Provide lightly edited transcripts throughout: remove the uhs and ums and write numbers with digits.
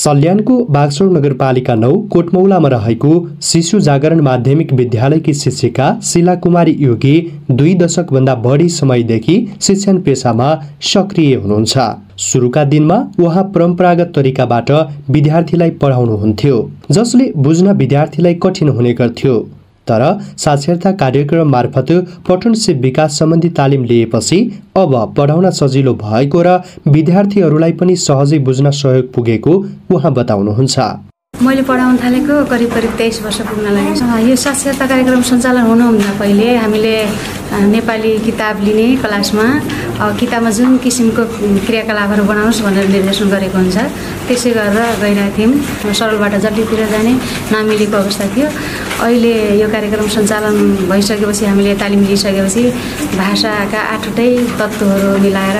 सल्यानको बागसौर नगरपालिका 9 कोटमौलामा रहेको शिशु जागरण माध्यमिक विद्यालयकी शिक्षिका शिला कुमारी योगी 2 दशकभन्दा बढी समयदेखि शिक्षण पेशामा सक्रिय हुनुहुन्छ। सुरुका दिनमा उहाँ परम्परागत तरिकाबाट विद्यार्थीलाई पढाउनुहुन्थ्यो, जसले बुझ्न विद्यार्थीलाई कठिन हुने गर्थ्यो। तर साक्षरता कार्यक्रम मार्फत पठन सिप विकास सम्बन्धी तालिम लिएपछि अब पढाउन सजिलो भएको र विद्यार्थीहरूलाई पनि सहजै बुझ्न सहयोग पुगेको उहाँ बताउनुहुन्छ। मैले पढाउन थालेको करिब 23 वर्ष पुग्न लागेको। यो साक्षरता कार्यक्रम सञ्चालन हुनुभन्दा पहिले हामीले नेपाली किताब लिने क्लासमा किताबमा जुन किसिमको क्रियाकलापहरू बनाउनुस् भनेर निर्देशन गरेको हुन्छ त्यसै गरेर गइरहेको थियौँ। सरलबाट जटिलतिर जाने नमिलेको अवस्था थियो। अहिले यो कार्यक्रम सञ्चालन भइसकेपछि हामीले तालिम लिइसकेपछि भाषाका 8वटै तत्त्वहरू मिलाएर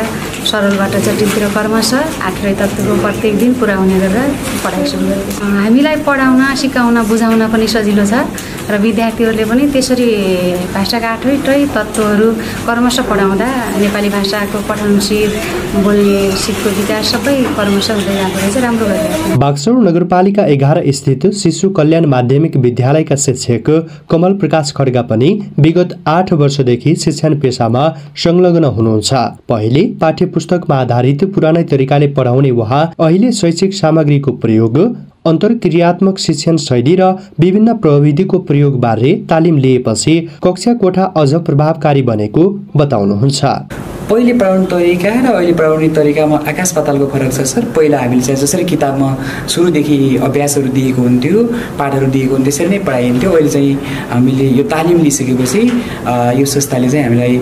सरलबाट जटिलतिर क्रमशः 8वटै तत्त्वको प्रत्येक दिन पुरा हुने गरेर पढाइ सुरु गरेको छ। हामीलाई पढाउन, सिकाउन, बुझाउन पनि सजिलो छ र विद्यार्थीहरूले पनि त्यसरी भाषाका 8वटै तत्त्वहरू क्रमशः पढाउँदा नेपाली भाषाको पठन सिप, बोल्ने सिपको विकास सबै क्रमशः हुँदै जाँदो रहेछ। राम्रो गरिरहेको छ। बागसौर नगरपालिका 11 स्थित शिशु कल्याण माध्यमिक विद्यालयका शिक्षक कमल प्रकाश खड्गा पनि विगत 8 वर्षदेखि शिक्षण पेशामा संलग्न हुनुहुन्छ। पहिले पाठ्य पुस्तकमा आधारित पुरानै तरिकाले पढाउने उहाँ अहिले शैक्षिक सामग्रीको प्रयोग, अन्तर्क्रियात्मक शिक्षण शैली र विभिन्न प्रविधिको प्रयोगबारे तालिम लिएपछि कक्षा कोठा अझ प्रभावकारी बनेको बताउनुहुन्छ। पहिले पढाउने तरिका र अहिले पढाउने तरिकामा आकाश पातालको फरक छ सर। पहिला हामीले चाहिँ जसरी किताबमा सुरुदेखि अभ्यासहरू दिएको हुन्थ्यो, पाठहरू दिएको हुन्थ्यो, त्यसरी नै पढाइन्थ्यो। अहिले चाहिँ हामीले यो तालिम लिइसकेपछि यो संस्थाले चाहिँ हामीलाई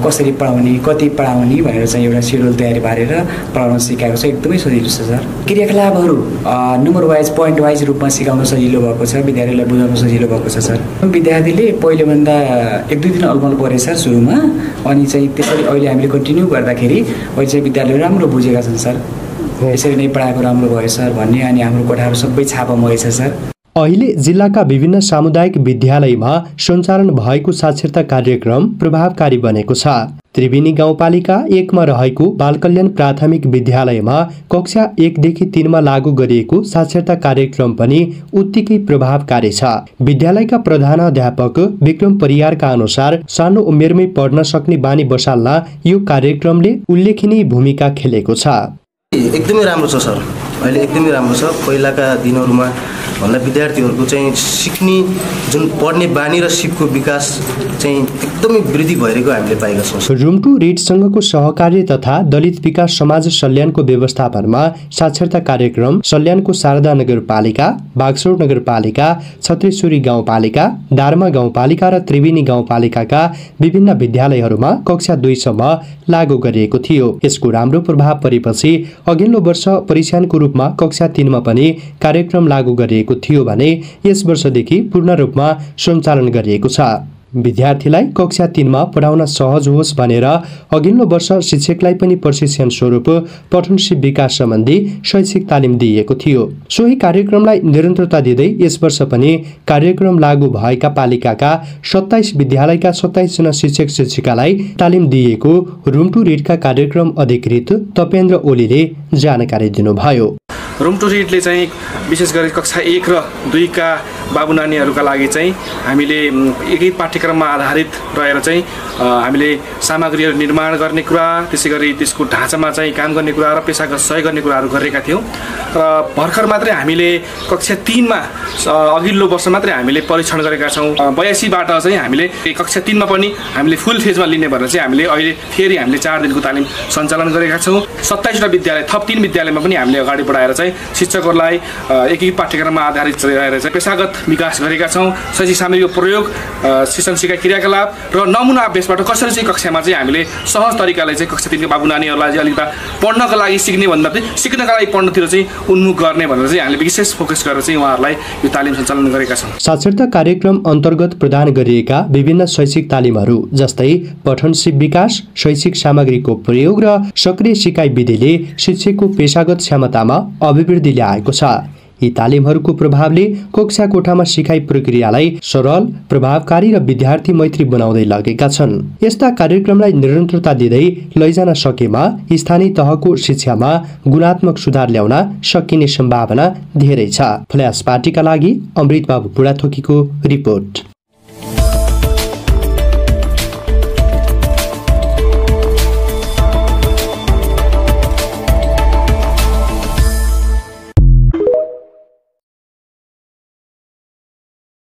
कसरी पढाउने, कति पढाउने भनेर चाहिँ एउटा सेड्युल तयारी पारेर पढाउन सिकाएको छ। एकदमै सजिलो छ सर। क्रियाकलापहरू नम्बर वाइज, पोइन्ट वाइज रूपमा सिकाउन सजिलो भएको छ, विद्यार्थीलाई बुझाउन सजिलो भएको छ सर। विद्यार्थीले पहिलेभन्दा 1-2 दिन अलमल परेछ सर सुरुमा, अनि चाहिँ त्यसरी अहिले हामीले कन्टिन्यू गर्दाखेरि अहिले चाहिँ विद्यार्थीहरू राम्रो बुझेका छन् सर। यसरी नै पढाएको राम्रो भयो सर भन्ने, अनि हाम्रो कोठाहरू सबै छापामै छ सर। अहिले जिल्लाका विभिन्न सामुदायिक विद्यालयमा सञ्चालन भएको साक्षरता कार्यक्रम प्रभावकारी बनेको छ। त्रिवेणी गाउँपालिका 1 मा रहेको बालकल्याण प्राथमिक विद्यालयमा कक्षा 1 देखि 3 मा लागू गरिएको साक्षरता कार्यक्रम पनि उत्तिकै प्रभावकारी छ। विद्यालयका प्रधानाध्यापक विक्रम परियारका अनुसार सानो उमेरमै पढ्न सक्ने बानी बसाल्न यो कार्यक्रमले उल्लेखनीय भूमिका खेलेको छ। एकदमै राम्रो छ सर। अहिले एकदमै राम्रो छ। पहिलाका दिनहरूमा भन्दा विद्यार्थीहरूको चाहिँ सिक्ने जुन पढ्ने बानी र सिपको विकास चाहिँ एकदमै वृद्धि भइरहेको हामीले पाएका छौँ। रुम टु रिडसँगको सहकार्य तथा दलित विकास समाज सल्यानको व्यवस्थापनमा साक्षरता कार्यक्रम सल्यानको शारदा नगरपालिका, बागसौर नगरपालिका, छत्रेश्वरी गाउँपालिका, दार्मा गाउँपालिका र त्रिवेणी गाउँपालिकाका विभिन्न विद्यालयहरूमा कक्षा 2 सम्म लागू गरिएको थियो। यसको राम्रो प्रभाव परेपछि अघिल्लो वर्ष परीक्षणको रूपमा कक्षा 3 मा पनि कार्यक्रम लागू गरिएको थियो भने यस वर्षदेखि पूर्ण रूपमा सञ्चालन गरिएको छ। विद्यार्थीलाई कक्षा 3 मा पढाउन सहज होस् भनेर अघिल्लो वर्ष शिक्षकलाई पनि प्रशिक्षण स्वरूप पठन सिप विकास सम्बन्धी शैक्षिक तालिम दिएको थियो। सोही कार्यक्रमलाई निरन्तरता दिँदै यस वर्ष पनि कार्यक्रम लागू भएका पालिकाका 27 विद्यालयका 27 जना शिक्षक शिक्षिकालाई तालिम दिएको रुम टु रिडका कार्यक्रम अधिकृत तपेन्द्र ओलीले जानकारी दिनुभयो। रुम टु रिडले चाहिँ विशेष गरी कक्षा 1 र 2 का बाबु नानीहरूका लागि चाहिँ हामीले एकै पाठ्यक्रममा आधारित रहेर चाहिँ हामीले सामग्रीहरू निर्माण गर्ने कुरा, त्यसै गरी त्यसको ढाँचामा चाहिँ काम गर्ने कुरा र पेसागत सहयोग गर्ने कुराहरू गरेका थियौँ। र भर्खर मात्रै हामीले कक्षा 3 मा अघिल्लो वर्ष मात्रै हामीले परीक्षण गरेका छौँ। 82 बाट चाहिँ हामीले कक्षा 3 मा पनि हामीले फुल फेजमा लिने भनेर चाहिँ हामीले अहिले फेरि हामीले 4 दिनको तालिम सञ्चालन गरेका छौँ। 27 वटा विद्यालय, थप 3 विद्यालयमा पनि हामीले अगाडि बढाएर चाहिँ शिक्षकहरूलाई एकै पाठ्यक्रममा आधारित रहेर चाहिँ पेसागत विकास गरेका छौँ। शैक्षिक सामग्रीको प्रयोग, शिक्षण सिकाइ क्रियाकलाप र नमुना अभ्यासबाट कसरी चाहिँ कक्षामा चाहिँ हामीले सहज तरिकाले चाहिँ कक्षा 3 का बाबु नानीहरूलाई चाहिँ अलिकता पढ्नका लागि सिक्ने भन्दा पनि सिक्नका लागि पढ्नतिर चाहिँ उन्मुख गर्ने भनेर चाहिँ हामीले विशेष फोकस गरेर चाहिँ उहाँहरूलाई यो तालिम सञ्चालन गरेका छौँ। साक्षरता कार्यक्रम अन्तर्गत प्रदान गरिएका विभिन्न शैक्षिक तालिमहरू जस्तै पठन सिप विकास, शैक्षिक सामग्रीको प्रयोग र सक्रिय सिकाइ विधिले शिक्षकको पेशागत क्षमतामा अभिवृद्धि ल्याएको छ। यी तालिमहरूको प्रभावले कक्षा कोठामा सिकाइ प्रक्रियालाई सरल, प्रभावकारी र विद्यार्थी मैत्री बनाउँदै लगेका छन्। यस्ता कार्यक्रमलाई निरन्तरता दिँदै लैजान सकेमा स्थानीय तहको शिक्षामा गुणात्मक सुधार ल्याउन सकिने सम्भावना धेरै छ। फ्ल्यास पार्टीका लागि अमृत बाबु बुढाथोकीको रिपोर्ट।